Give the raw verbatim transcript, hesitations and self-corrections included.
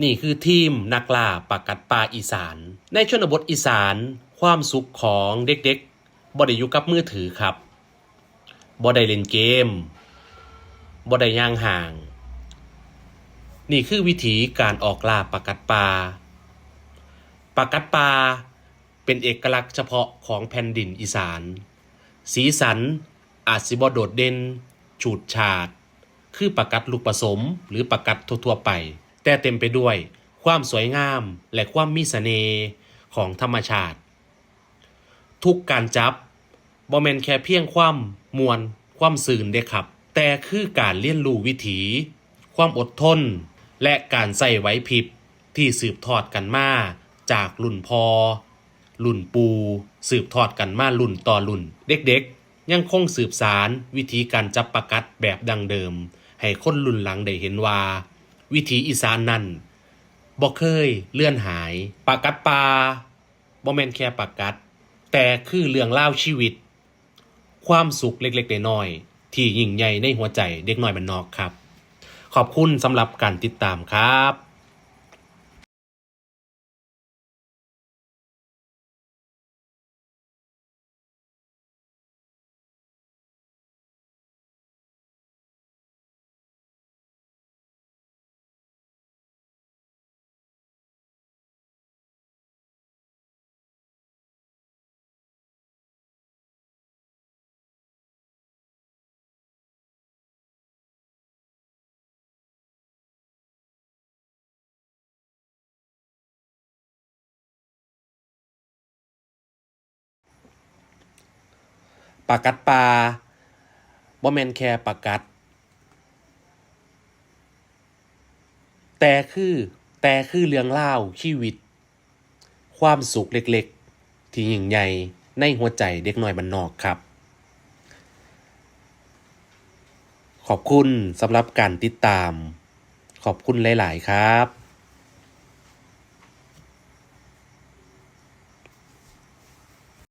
นี่คือทีมนักล่าปากัดป่าอีสาน ในชนบทอีสาน ความสุขของเด็กๆ บ่ได้อยู่กับมือถือครับ บ่ได้เล่นเกม บ่ได้ย่างห้าง นี่คือวิถีการออกล่าปากัดป่า ปากัดป่าเป็นเอกลักษณ์เฉพาะของแผ่นดินอีสาน สีสันอาจสิบ่โดดเด่นฉูดฉาด คือปากัดลูกผสมหรือปากัดทั่วๆ ไป แต่เต็มไปด้วยความสวยงามและความมีเสน่ห์ของธรรมชาติ ทุกการจับบ่แม่นแค่เพียงความม่วนความซื่นเด้ครับ แต่คือการเรียนรู้วิถี ความอดทน และการใช้ไหวพริบที่สืบทอดกันมาจากรุ่นพ่อ รุ่นปู่ สืบทอดกันมารุ่นต่อรุ่น เด็กๆ ยังคงสืบสานวิธีการจับปากัดแบบดั้งเดิม ให้คนรุ่นหลังได้เห็นว่า วิถีอีสานนั้นบ่เคยเลือนหาย ปากัดป่าบ่แม่นแค่ปากัด แต่คือเรื่องราวชีวิต ความสุขเล็กๆ น้อยๆ ที่ยิ่งใหญ่ในหัวใจเด็กน้อยบ้านนอกครับ ขอบคุณสำหรับการติดตามครับปากัดป่าบ่แม่นแค่ปากัด แต่คือ แต่คือเรื่องราวชีวิต ความสุขเล็กๆ ที่ยิ่งใหญ่ในหัวใจเด็กน้อยบ้านนอกครับ ขอบคุณสำหรับการติดตาม ขอบคุณหลายๆ ครับ